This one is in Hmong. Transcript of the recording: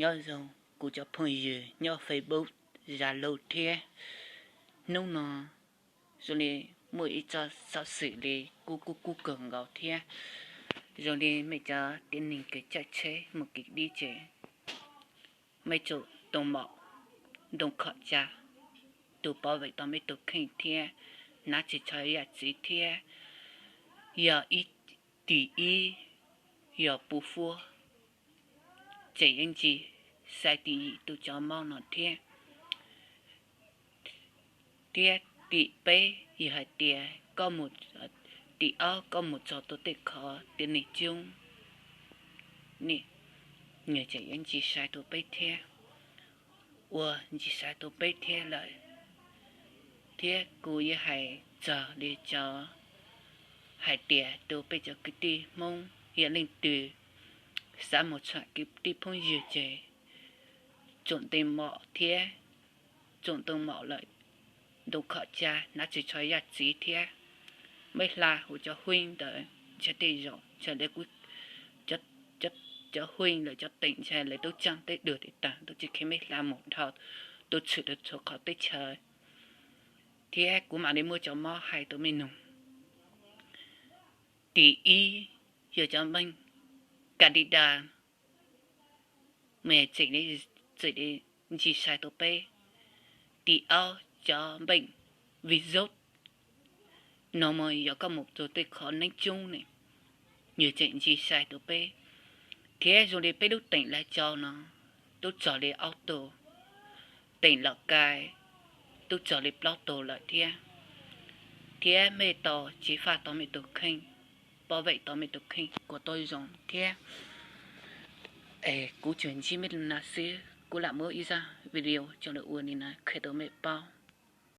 Nyob zoo kuv cov phooj ywg nyob Facebook, Zalo thiab. Hnub no zoo li muaj ib txoj xov xwm li kub kub kub kawg nkaus thiab. Zoo li mej cov tib neeg kws caij tsheb mus kev dib ces mej tsum tau mom ntoo khom tsa, tus pov vem tau mej tus kheej thiab hnav tsis txhua yam txiv thiab. Yog ib, tim ib yog puj fuab, tseem yeej tsis sai tim yim tus cov mob no thiab. Thiab tim peb yog hais tias, tim ob koj mus txog tus tej qhov tias neeg coob, nws tseem yeej tsis sai tus peb thiab, ua tsis sai tus peb thiab lawm. Thiab kuv yuav hais txog li cov hais tias tus peb cov kwv tij Hmoob yog leej twg xav mus txhom kwv tij phooj ywg ces tsum ntes mom thiab, tsum ntes mom lawm, ntoo khom tsa, hnav tsis txhua yam txiv thiab. Mej hla huv cov huij ntawd ntshai tej zaum ntshai lawv, cov huij lawv cov teem ntshai lawv tub tsaab teb dua tes taag tub tsi kheev mej hla mus dhau, tub tshwm rau txhua qhov teb chaws. Thiab kuv mam li muab cov mob hais rau mej noog. Tim ib yog cov npeej kas di das, mas tseem tseem ntsis sai rau peb. Tim ob cov npeej virus, no mas yog koj mus rau tej qhov neeg coob ne, nws tseem ntsis sai rau peb. Thiab zoo li peb lub teem Lav Cau no tub txog li ob tug, teem Los Kais tub txog li plaub tug lawm thiab. Thiab mej tau ceev faj tau mej tus kheej, pov vem tau mej tus kheej kuas tau zoo thiab. Es kuv tsuas ntsib mej li no xwb, kuv lam muab ib zaj video coj los ua li no qhia rau mej paub.